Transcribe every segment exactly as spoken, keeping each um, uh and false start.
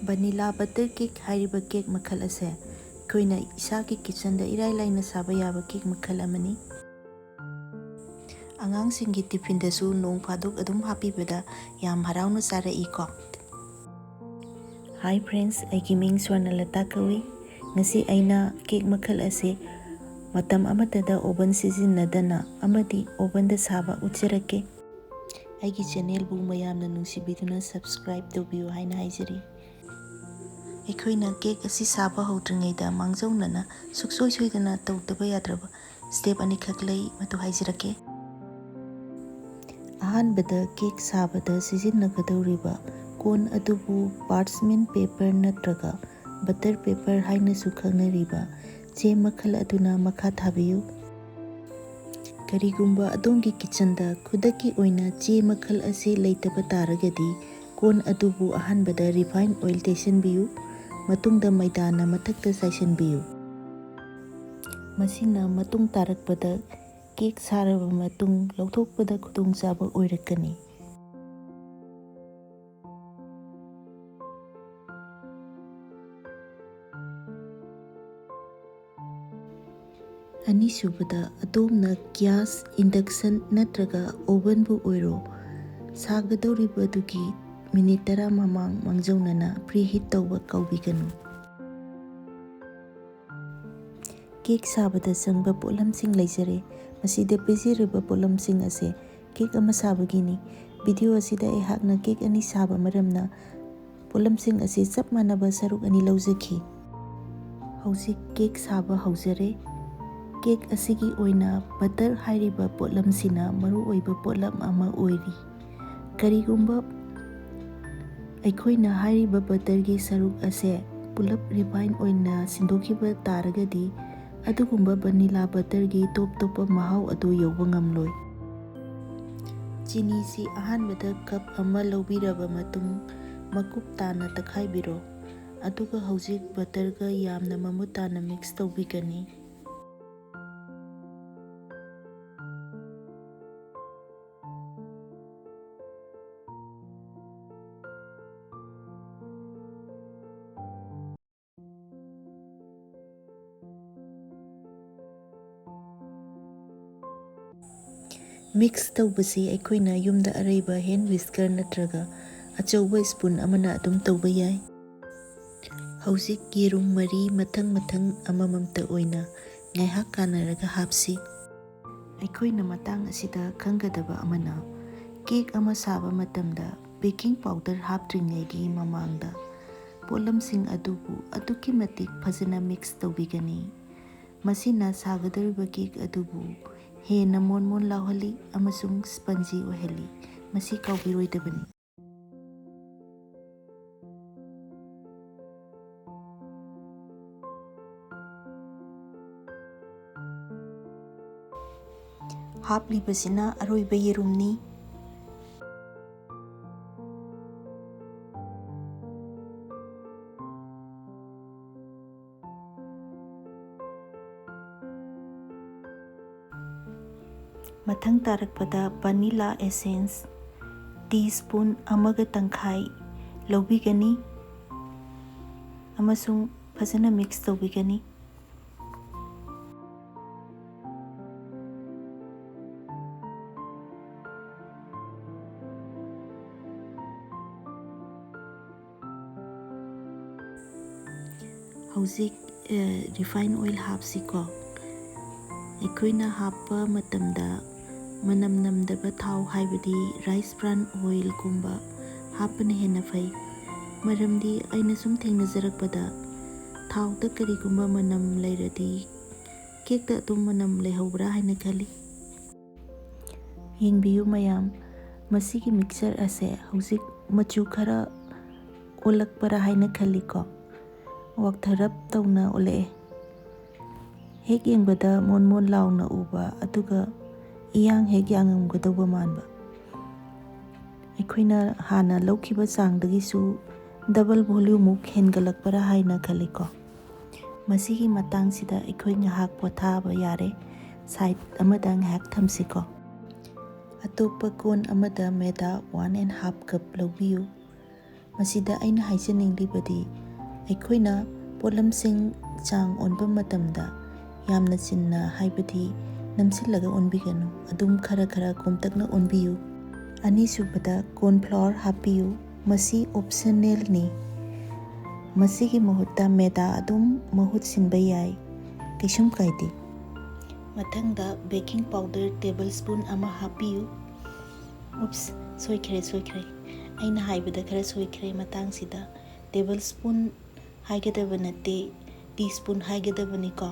Vanilla butter cake ꯍꯥꯏꯔꯤꯕ cake ꯃꯈꯜ ꯑꯁꯦ ꯑꯩꯈꯣꯏꯅ ꯏꯁꯥꯒꯤ kitchenꯗ ꯏꯔꯥꯏ ꯂꯥꯏꯅ ꯁꯥꯕ ꯌꯥꯕ cake ꯃꯈꯜ ꯑꯃꯅꯤ꯫ ꯑꯉꯥꯡꯁꯤꯡꯒꯤ tiffinꯗꯁꯨ ꯅꯣꯡ ꯐꯥꯗꯣꯛ ꯑꯗꯨꯝ ꯍꯥꯞꯄꯤꯕꯗ ꯌꯥꯝ ꯍꯔꯥꯎꯅ ꯆꯥꯔꯛꯏꯀꯣ꯫ Hi friends, ꯑꯩꯒꯤ ꯃꯤꯡ ꯁ꯭ꯋꯔꯅꯂꯇꯥ ꯀꯧꯏ꯫ ꯉꯁꯤ ꯑꯩꯅ cake ꯃꯈꯜ ꯑꯁꯤ ꯃꯇꯝ ꯑꯃꯠꯇꯗ oven ꯁꯤꯖꯤꯟꯅꯗꯅ ꯑꯃꯗꯤ ovenꯗ ꯁꯥꯕ ꯎꯠꯆꯔꯛꯀꯦ꯫ ꯑꯩꯒꯤ channelꯕꯨ ꯃꯌꯥꯝꯅ ꯅꯨꯡꯁꯤꯕꯤꯗꯨꯅ subscribe ꯇꯧꯕꯤꯌꯨ ꯍꯥꯏꯅ ꯍꯥꯏꯖꯔꯤ꯫ ꯑꯩꯈꯣꯏꯅ cake ꯑꯁꯤ ꯁꯥꯕ ꯍꯧꯗ꯭ꯔꯤꯉꯩꯗ ꯃꯥꯡꯖꯧꯅꯅ ꯁꯨꯡꯁꯣꯏ ꯁꯣꯏꯗꯅ ꯇꯧꯗꯕ ꯌꯥꯗ꯭ꯔꯕ step ꯑꯅꯤꯈꯛ ꯂꯩ, ꯃꯗꯨ ꯍꯥꯏꯖꯔꯛꯀꯦ꯫ ꯑꯍꯥꯟꯕꯗ cake ꯁꯥꯕꯗ ꯁꯤꯖꯤꯟꯅꯒꯗꯧꯔꯤꯕ ꯀꯣꯟ ꯑꯗꯨꯕꯨ parchment paper ꯅꯠꯇ꯭ꯔꯒ butter paper ꯍꯥꯏꯅꯁꯨ ꯈꯪꯅꯔꯤꯕ ꯆꯦ ꯃꯈꯜ ꯑꯗꯨꯅ ꯃꯈꯥ ꯊꯥꯕꯤꯌꯨ꯫ ꯀꯔꯤꯒꯨꯝꯕ ꯑꯗꯣꯝꯒꯤ kitchenꯗ ꯈꯨꯗꯛꯀꯤ ꯑꯣꯏꯅ ꯆꯦ ꯃꯈꯜ ꯑꯁꯤ ꯂꯩꯇꯕ ꯇꯥꯔꯒꯗꯤ, ꯀꯣꯟ ꯑꯗꯨꯕꯨ ꯑꯍꯥꯟꯕꯗ refine oil ꯇꯩꯁꯤꯟꯕꯤꯌꯨ, ꯃꯇꯨꯡꯗ ꯃꯩꯗꯥꯅ ꯃꯊꯛꯇ ꯆꯥꯏꯁꯤꯟꯕꯤꯌꯨ꯫ ꯃꯁꯤꯅ ꯃꯇꯨꯡ ꯇꯥꯔꯛꯄꯗ cake ꯁꯥꯔꯕ ꯃꯇꯨꯡ ꯂꯧꯊꯣꯛꯄꯗ ꯈꯨꯗꯣꯡꯆꯥꯕ ꯑꯣꯏꯔꯛꯀꯅꯤ꯫ ꯑꯅꯤꯁꯨꯕꯗ, ꯑꯗꯣꯝꯅ gas, induction ꯅꯠꯇ꯭ꯔꯒ ovenꯕꯨ ꯑꯣꯏꯔꯣ, ꯁꯥꯒꯗꯧꯔꯤꯕꯗꯨꯒꯤ minute ꯇꯔꯥ ꯃꯃꯥꯡ ꯃꯥꯡꯖꯧꯅꯅ preheat ꯇꯧꯕ ꯀꯥꯎꯕꯤꯒꯅꯨ꯫ Cake ꯁꯥꯕꯗ ꯆꯪꯕ ꯄꯣꯠꯂꯝꯁꯤꯡ ꯂꯩꯖꯔꯦ꯫ ꯃꯁꯤꯗ ꯄꯤꯖꯔꯤꯕ ꯄꯣꯠꯂꯝꯁꯤꯡ ꯑꯁꯦ cake ꯑꯃ ꯁꯥꯕꯒꯤꯅꯤ꯫ Video ꯑꯁꯤꯗ ꯑꯩꯍꯥꯛꯅ cake ꯑꯅꯤ ꯁꯥꯕ ꯃꯔꯝꯅ ꯄꯣꯠꯂꯝꯁꯤꯡ ꯑꯁꯤ ꯆꯞ ꯃꯥꯟꯅꯕ ꯁꯔꯨꯛ ꯑꯅꯤ ꯂꯧꯖꯈꯤ꯫ ꯍꯧꯖꯤꯛ cake ꯁꯥꯕ ꯍꯧꯖꯔꯦ꯫ Cake ꯑꯁꯤꯒꯤ ꯑꯣꯏꯅ butter ꯍꯥꯏꯔꯤꯕ ꯄꯣꯠꯂꯝꯁꯤꯅ ꯃꯔꯨꯑꯣꯏꯕ ꯄꯣꯠꯂꯝ ꯑꯃ ꯑꯣꯏꯔꯤ꯫ ꯀꯔꯤꯒꯨꯝꯕ ꯑꯩꯈꯣꯏꯅ ꯍꯥꯏꯔꯤꯕ butterꯒꯤ ꯁꯔꯨꯛ ꯑꯁꯦ ꯄꯨꯂꯞ refine ꯑꯣꯏꯅ ꯁꯤꯟꯗꯣꯛꯈꯤꯕ ꯇꯥꯔꯒꯗꯤ, ꯑꯗꯨꯒꯨꯝꯕ vanilla butterꯒꯤ ꯇꯣꯞ ꯇꯣꯞꯄ ꯃꯍꯥꯎ ꯑꯗꯨ ꯌꯧꯕ ꯉꯝꯂꯣꯏ꯫ ꯆꯤꯅꯤꯁꯤ ꯑꯍꯥꯟꯕꯗ cup ꯑꯃ ꯂꯧꯕꯤꯔꯕ ꯃꯇꯨꯡ, ꯃꯀꯨꯞ ꯇꯥꯅ ꯇꯛꯈꯥꯏꯕꯤꯔꯣ꯫ ꯑꯗꯨꯒ ꯍꯧꯖꯤꯛ butterꯒ ꯌꯥꯝꯅ ꯃꯃꯨꯠ ꯇꯥꯅ mix ꯇꯧꯕꯤꯒꯅꯤ꯫ Mix ꯇꯧꯕꯁꯤ ꯑꯩꯈꯣꯏꯅ ꯌꯨꯝꯗ ꯑꯔꯩꯕ hand whisker ꯅꯠꯇ꯭ꯔꯒ ꯑꯆꯧꯕ spoon ꯑꯃꯅ ꯑꯗꯨꯝ ꯇꯧꯕ ꯌꯥꯏ꯫ ꯍꯧꯖꯤꯛ ꯌꯦꯔꯨꯝ ꯃꯔꯤ ꯃꯊꯪ ꯃꯊꯪ ꯑꯃꯃꯝꯇ ꯑꯣꯏꯅ ꯉꯥꯏꯍꯥꯛ ꯀꯥꯟꯅꯔꯒ ꯍꯥꯞꯁꯤ꯫ ꯑꯩꯈꯣꯏꯅ ꯃꯇꯥꯡ ꯑꯁꯤꯗ ꯈꯪꯒꯗꯕ ꯑꯃꯅ, cake ꯑꯃ ꯁꯥꯕ ꯃꯇꯝꯗ baking powder ꯍꯥꯞꯇ꯭ꯔꯤꯉꯩꯒꯤ ꯃꯃꯥꯡꯗ ꯄꯣꯠꯂꯝꯁꯤꯡ ꯑꯗꯨꯕꯨ ꯑꯗꯨꯛꯀꯤ ꯃꯇꯤꯛ ꯐꯖꯅ mix ꯇꯧꯕꯤꯒꯅꯤ꯫ ꯃꯁꯤꯅ ꯁꯥꯒꯗꯧꯔꯤꯕ cake ꯑꯗꯨꯕꯨ ꯍꯦꯟꯅ ꯃꯣꯟ ꯃꯣꯟ ꯂꯥꯎꯍꯜꯂꯤ ꯑꯃꯁꯨꯡ spongy ꯑꯣꯏꯍꯜꯂꯤ꯫ ꯃꯁꯤ ꯀꯥꯎꯕꯤꯔꯣꯏꯗꯕꯅꯤ꯫ ꯍꯥꯞꯂꯤꯕꯁꯤꯅ ꯑꯔꯣꯏꯕ ꯌꯦꯔꯨꯝꯅꯤ꯫ ꯃꯊꯪ ꯇꯥꯔꯛꯄꯗ vanilla essence tea spoon ꯑꯃꯒ ꯇꯪꯈꯥꯏ ꯂꯧꯕꯤꯒꯅꯤ ꯑꯃꯁꯨꯡ ꯐꯖꯅ mix ꯇꯧꯕꯤꯒꯅꯤ꯫ ꯍꯧꯖꯤꯛ, ꯑ, refine oil ꯍꯥꯞꯁꯤꯀꯣ꯫ ꯑꯩꯈꯣꯏꯅ ꯍꯥꯞꯄ ꯃꯇꯝꯗ ꯃꯅꯝ ꯅꯝꯗꯕ ꯊꯥꯎ, ꯍꯥꯏꯕꯗꯤ rice bran oil ꯒꯨꯝꯕ ꯍꯥꯞꯄꯅ ꯍꯦꯟꯅ ꯐꯩ꯫ ꯃꯔꯝꯗꯤ ꯑꯩꯅ ꯁꯨꯝ ꯊꯦꯡꯅꯖꯔꯛꯄꯗ, ꯊꯥꯎꯗ ꯀꯔꯤꯒꯨꯝꯕ ꯃꯅꯝ ꯂꯩꯔꯗꯤ, cake ꯇ ꯑꯗꯨꯝ ꯃꯅꯝ ꯂꯩꯍꯧꯕ꯭ꯔꯥ ꯍꯥꯏꯅ ꯈꯜꯂꯤ꯫ ꯌꯦꯡꯕꯤꯌꯨ ꯃꯌꯥꯝ, ꯃꯁꯤꯒꯤ mixture ꯑꯁꯦ ꯍꯧꯖꯤꯛ ꯃꯆꯨ ꯈꯔ ꯑꯣꯜꯂꯛꯄ꯭ꯔꯥ ꯍꯥꯏꯅ ꯈꯜꯂꯤꯀꯣ꯫ ꯋꯥꯛꯊꯔꯞ ꯇꯧꯅ ꯑꯣꯜꯂꯛꯑꯦ꯫ ꯍꯦꯛ ꯌꯦꯡꯕꯗ ꯃꯣꯟ ꯃꯣꯟ ꯂꯥꯎꯅ ꯎꯕ, ꯑꯗꯨꯒ ꯏꯌꯥꯡ ꯍꯦꯛ ꯌꯥꯡꯉꯝꯒꯗꯧꯕ ꯃꯥꯟꯕ꯫ ꯑꯩꯈꯣꯏꯅ ꯍꯥꯟꯅ ꯂꯧꯈꯤꯕ ꯆꯥꯡꯗꯒꯤꯁꯨ double volume ꯃꯨꯛ ꯍꯦꯟꯒꯠꯂꯛꯄ꯭ꯔꯥ ꯍꯥꯏꯅ ꯈꯜꯂꯤꯀꯣ꯫ ꯃꯁꯤꯒꯤ ꯃꯇꯥꯡꯁꯤꯗ ꯑꯩꯈꯣꯏ ꯉꯥꯏꯍꯥꯛ ꯄꯣꯊꯥꯕ ꯌꯥꯔꯦ꯫ Side ꯑꯃꯗ ꯉꯥꯏꯍꯥꯛ ꯊꯝꯁꯤꯀꯣ꯫ ꯑꯇꯣꯞꯄ ꯀꯣꯟ ꯑꯃꯗ ꯃꯦꯗꯥ one and half cup ꯂꯧꯕꯤꯌꯨ꯫ ꯃꯁꯤꯗ ꯑꯩꯅ ꯍꯥꯏꯖꯅꯤꯡꯂꯤꯕꯗꯤ, ꯑꯩꯈꯣꯏꯅ ꯄꯣꯠꯂꯝꯁꯤꯡ ꯆꯥꯡ ꯑꯣꯟꯕ ꯃꯇꯝꯗ ꯌꯥꯝꯅ ꯆꯤꯟꯅ, ꯍꯥꯏꯕꯗꯤ ꯅꯝꯁꯤꯜꯂꯒ ꯑꯣꯟꯕꯤꯒꯅꯨ꯫ ꯑꯗꯨꯝ ꯈꯔ ꯈꯔ ꯀꯣꯝꯇꯛꯅ ꯑꯣꯟꯕꯤꯌꯨ꯫ ꯑꯅꯤꯁꯨꯕꯗ corn flour ꯍꯥꯞꯄꯤꯌꯨ꯫ ꯃꯁꯤ optional ꯅꯤ꯫ ꯃꯁꯤꯒꯤ ꯃꯍꯨꯠꯇ ꯃꯦꯗꯥ ꯑꯗꯨꯝ ꯃꯍꯨꯠ ꯁꯤꯟꯕ ꯌꯥꯏ꯫ ꯀꯩꯁꯨꯝ ꯀꯥꯏꯗꯦ꯫ ꯃꯊꯪꯗ baking powder tablespoon ꯑꯃ ꯍꯥꯞꯄꯤꯌꯨ꯫ Oops, ꯁꯣꯏꯈ꯭ꯔꯦ, ꯁꯣꯏꯈ꯭ꯔꯦ꯫ ꯑꯩꯅ ꯍꯥꯏꯕꯗ ꯈꯔ ꯁꯣꯏꯈ꯭ꯔꯦ꯫ ꯃꯇꯥꯡꯁꯤꯗ tablespoon ꯍꯥꯏꯒꯗꯕ ꯅꯠꯇꯦ, teaspoon ꯍꯥꯏꯒꯗꯕꯅꯤꯀꯣ꯫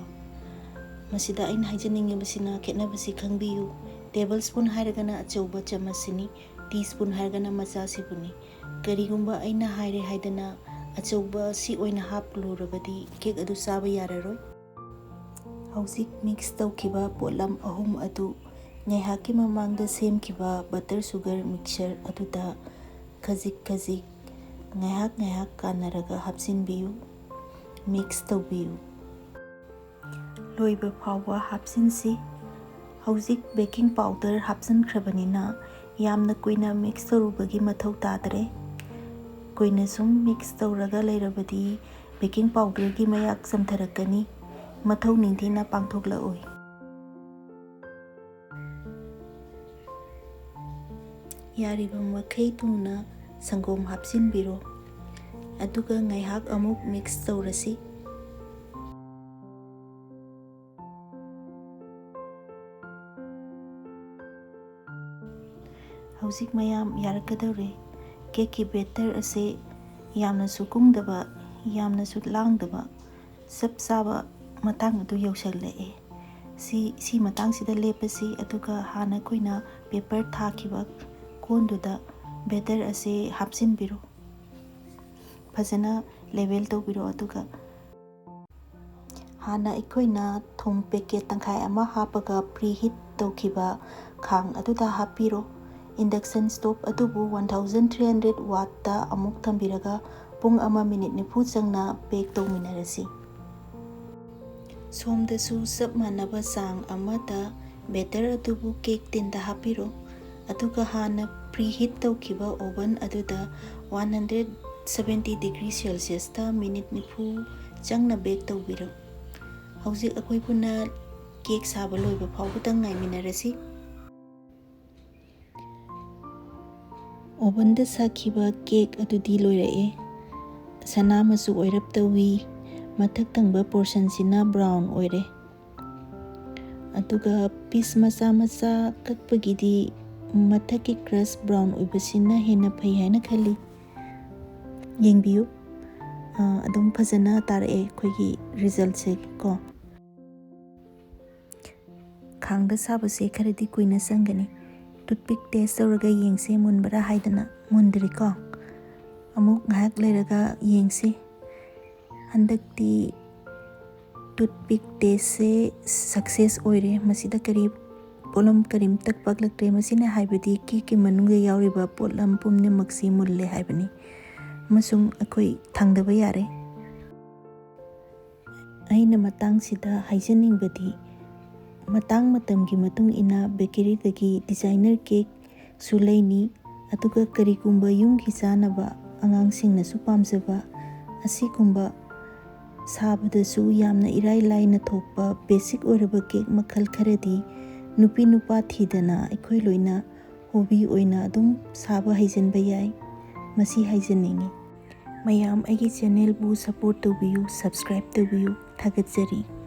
ꯃꯁꯤꯗ ꯑꯩꯅ ꯍꯥꯏꯖꯅꯤꯡꯉꯤꯕꯁꯤꯅ, ꯈꯦꯠꯅꯕꯁꯤ ꯈꯪꯕꯤꯌꯨ꯫ Tablespoon ꯍꯥꯏꯔꯒꯅ ꯑꯆꯧꯕ ꯆꯃꯁꯁꯤꯅꯤ, teaspoon ꯍꯥꯏꯔꯒꯅ ꯃꯆꯥꯁꯤꯕꯨꯅꯤ꯫ ꯀꯔꯤꯒꯨꯝꯕ ꯑꯩꯅ ꯍꯥꯏꯔꯦ ꯍꯥꯏꯗꯅ ꯑꯆꯧꯕ ꯁꯤ ꯑꯣꯏꯅ ꯍꯥꯞꯂꯨꯔꯕꯗꯤ cake ꯑꯗꯨ ꯆꯥꯕ ꯌꯥꯔꯔꯣꯏ꯫ ꯍꯧꯖꯤꯛ mix ꯇꯧꯈꯤꯕ ꯄꯣꯠꯂꯝ ꯑꯍꯨꯝ ꯑꯗꯨ ꯉꯥꯏꯍꯥꯛꯀꯤ ꯃꯃꯥꯡꯗ ꯁꯦꯝꯈꯤꯕ butter sugar mixture ꯑꯗꯨꯗ ꯈꯖꯤꯛ ꯈꯖꯤꯛ ꯉꯥꯏꯍꯥꯛ ꯉꯥꯏꯍꯥꯛ ꯀꯥꯟꯅꯔꯒ ꯍꯥꯞꯆꯤꯟꯕꯤꯌꯨ꯫ Mix ꯇꯧꯕꯤꯌꯨ꯫ ꯂꯣꯏꯕ ꯐꯥꯎꯕ ꯍꯥꯞꯆꯤꯟꯁꯤ꯫ ꯍꯧꯖꯤꯛ baking powder ꯍꯥꯞꯆꯤꯟꯈ꯭ꯔꯕꯅꯤꯅ ꯌꯥꯝꯅ ꯀꯨꯏꯅ mix ꯇꯧꯔꯨꯕꯒꯤ ꯃꯊꯧ ꯇꯥꯗ꯭ꯔꯦ꯫ ꯀꯨꯏꯅ ꯁꯨꯝ mix ꯇꯧꯔꯒ ꯂꯩꯔꯕꯗꯤ baking powder ꯒꯤ ꯃꯌꯥꯛ ꯆꯝꯊꯔꯛꯀꯅꯤ꯫ ꯃꯊꯧ ꯅꯤꯡꯊꯤꯅ ꯄꯥꯡꯊꯣꯛꯂꯛꯎ꯫ ꯌꯥꯔꯤꯕ ꯃꯈꯩ ꯊꯨꯅ ꯁꯪꯒꯣꯝ ꯍꯥꯞꯆꯤꯟꯕꯤꯔꯣ꯫ ꯑꯗꯨꯒ ꯉꯥꯏꯍꯥꯛ ꯑꯃꯨꯛ mix ꯇꯧꯔꯁꯤ꯫ ꯍꯧꯖꯤꯛ ꯃꯌꯥꯝ ꯌꯥꯔꯛꯀꯗꯧꯔꯦ꯫ Cake ꯀꯤ batter ꯑꯁꯤ ꯌꯥꯝꯅꯁꯨ ꯀꯨꯡꯗꯕ, ꯌꯥꯝꯅꯁꯨ ꯂꯥꯡꯗꯕ, ꯆꯞ ꯆꯥꯕ ꯃꯇꯥꯡ ꯑꯗꯨ ꯌꯧꯁꯜꯂꯛꯑꯦ꯫ ꯁꯤ, ꯁꯤ ꯃꯇꯥꯡꯁꯤꯗ ꯂꯦꯞꯄꯁꯤ, ꯑꯗꯨꯒ ꯍꯥꯟꯅ ꯑꯩꯈꯣꯏꯅ paper ꯊꯥꯈꯤꯕ ꯀꯣꯟꯗꯨꯗ batter ꯑꯁꯤ ꯍꯥꯞꯆꯤꯟꯕꯤꯔꯣ꯫ ꯐꯖꯅ level ꯇꯧꯕꯤꯔꯣ꯫ ꯑꯗꯨꯒ ꯍꯥꯟꯅ ꯑꯩꯈꯣꯏꯅ ꯊꯨꯝ packet ꯇꯪꯈꯥꯏ ꯑꯃ ꯍꯥꯞꯄꯒ preheat ꯇꯧꯈꯤꯕ ꯈꯥꯡ ꯑꯗꯨꯗ ꯍꯥꯞꯄꯤꯔꯣ꯫ Induction stove ꯑꯗꯨꯕꯨ one thousand three hundred watt ꯇ ꯑꯃꯨꯛ ꯊꯝꯕꯤꯔꯒ ꯄꯨꯡ ꯑꯃ minute ꯅꯤꯐꯨ ꯆꯪꯅ bake ꯇꯧꯃꯤꯟꯅꯔꯁꯤ꯫ ꯁꯣꯝꯗꯁꯨ ꯆꯞ ꯃꯥꯟꯅꯕ ꯆꯥꯡ ꯑꯃꯗ batter ꯑꯗꯨꯕꯨ cake tin ꯗ ꯍꯥꯞꯄꯤꯔꯣ꯫ ꯑꯗꯨꯒ ꯍꯥꯟꯅ preheat ꯇꯧꯈꯤꯕ oven ꯑꯗꯨꯗ one hundred seventy degree Celsius ꯇ minute ꯅꯤꯐꯨ ꯆꯪꯅ bake ꯇꯧꯕꯤꯔꯣ꯫ ꯍꯧꯖꯤꯛ ꯑꯩꯈꯣꯏ ꯄꯨꯟꯅ ꯀꯦꯛ ꯁꯥꯕ ꯂꯣꯏꯕ ꯐꯥꯎꯕꯗꯪ ꯉꯥꯏꯃꯤꯟꯅꯔꯁꯤ꯫ ꯑꯣꯚꯟꯗ ꯁꯥꯈꯤꯕ ꯀꯦꯛ ꯑꯗꯨꯗꯤ ꯂꯣꯏꯔꯛꯑꯦ꯫ ꯁꯅꯥ ꯃꯆꯨ ꯑꯣꯏꯔꯞ ꯇꯧꯏ꯫ ꯃꯊꯛ ꯊꯪꯕ ꯄꯣꯔꯁꯟꯁꯤꯅ ꯕ꯭ꯔꯥꯎꯟ ꯑꯣꯏꯔꯦ꯫ ꯑꯗꯨꯒ ꯄꯤꯁ ꯃꯆꯥ ꯃꯆꯥ ꯀꯛꯄꯒꯤꯗꯤ ꯃꯊꯛꯀꯤ ꯀ꯭ꯔꯁ ꯕ꯭ꯔꯥꯎꯟ ꯑꯣꯏꯕꯁꯤꯅ ꯍꯦꯟꯅ ꯐꯩ ꯍꯥꯏꯅ ꯈꯜꯂꯤ꯫ ꯌꯦꯡꯕꯤꯌꯨ, ꯑ, ꯑꯗꯨꯝ ꯐꯖꯅ ꯇꯥꯔꯛꯑꯦ ꯑꯩꯈꯣꯏꯒꯤ ꯔꯤꯖꯜꯁꯦ ꯀꯣ꯫ ꯈꯥꯡꯗ ꯁꯥꯕꯁꯦ ꯈꯔꯗꯤ ꯀꯨꯏꯅ ꯆꯪꯒꯅꯤ꯫ ꯇꯨꯠꯄꯤꯛ ꯇꯦꯁ ꯇꯧꯔꯒ ꯌꯦꯡꯁꯦ, ꯃꯨꯟꯕ꯭ꯔꯥ ꯍꯥꯏꯗꯅ꯫ ꯃꯨꯟꯗ꯭ꯔꯤꯀꯣ? ꯑꯃꯨꯛ ꯉꯥꯏꯍꯥꯛ ꯂꯩꯔꯒ ꯌꯦꯡꯁꯦ꯫ ꯍꯟꯗꯛꯇꯤ ꯇꯨꯠꯄꯤꯛ ꯇꯦꯁꯁꯦ ꯁꯛꯁꯦꯁ ꯑꯣꯏꯔꯦ꯫ ꯃꯁꯤꯗ ꯀꯔꯤ ꯄꯣꯠꯂꯝ ꯀꯔꯤꯝꯇ ꯄꯛꯂꯛꯇ꯭ꯔꯦ꯫ ꯃꯁꯤꯅ ꯍꯥꯏꯕꯗꯤ ꯀꯦꯛꯀꯤ ꯃꯅꯨꯡꯗ ꯌꯥꯎꯔꯤꯕ ꯄꯣꯠꯂꯝ ꯄꯨꯝꯅꯃꯛꯁꯤ ꯃꯨꯜꯂꯦ ꯍꯥꯏꯕꯅꯤ꯫ ꯑꯃꯁꯨꯡ ꯑꯩꯈꯣꯏ ꯊꯥꯡꯗꯕ ꯌꯥꯔꯦ꯫ ꯑꯩꯅ ꯃꯇꯥꯡꯁꯤꯗ ꯍꯥꯏꯖꯅꯤꯡꯕꯗꯤ, ꯃꯇꯥꯡ ꯃꯇꯝꯒꯤ ꯃꯇꯨꯡ ꯏꯟꯅ ꯕꯦꯀꯔꯤꯗꯒꯤ ꯗꯤꯖꯥꯏꯅꯔ ꯀꯦꯛꯁꯨ ꯂꯩꯅꯤ, ꯑꯗꯨꯒ ꯀꯔꯤꯒꯨꯝꯕ ꯌꯨꯝꯒꯤ ꯆꯥꯅꯕ ꯑꯉꯥꯡꯁꯤꯡꯅꯁꯨ ꯄꯥꯝꯖꯕ ꯑꯁꯤꯒꯨꯝꯕ ꯁꯥꯕꯗꯁꯨ ꯌꯥꯝꯅ ꯏꯔꯥꯏ ꯂꯥꯏꯅ ꯊꯣꯛꯄ ꯕꯦꯁꯤꯛ ꯑꯣꯏꯔꯕ ꯀꯦꯛ ꯃꯈꯜ ꯈꯔꯗꯤ ꯅꯨꯄꯤ ꯅꯨꯄꯥ ꯊꯤꯗꯅ ꯑꯩꯈꯣꯏ ꯂꯣꯏꯅ ꯍꯣꯕꯤ ꯑꯣꯏꯅ ꯑꯗꯨꯝ ꯁꯥꯕ ꯍꯩꯖꯤꯟꯕ ꯌꯥꯏ꯫ ꯃꯁꯤ ꯍꯥꯏꯖꯅꯤꯡꯉꯤ꯫ ꯃꯌꯥꯝ ꯑꯩꯒꯤ ꯆꯦꯅꯦꯜꯕꯨ ꯁꯄꯣꯔꯠ ꯇꯧꯕꯤꯌꯨ, ꯁꯕꯁꯀ꯭ꯔꯥꯏꯕ ꯇꯧꯕꯤꯌꯨ꯫ ꯊꯥꯒꯠꯆꯔꯤ꯫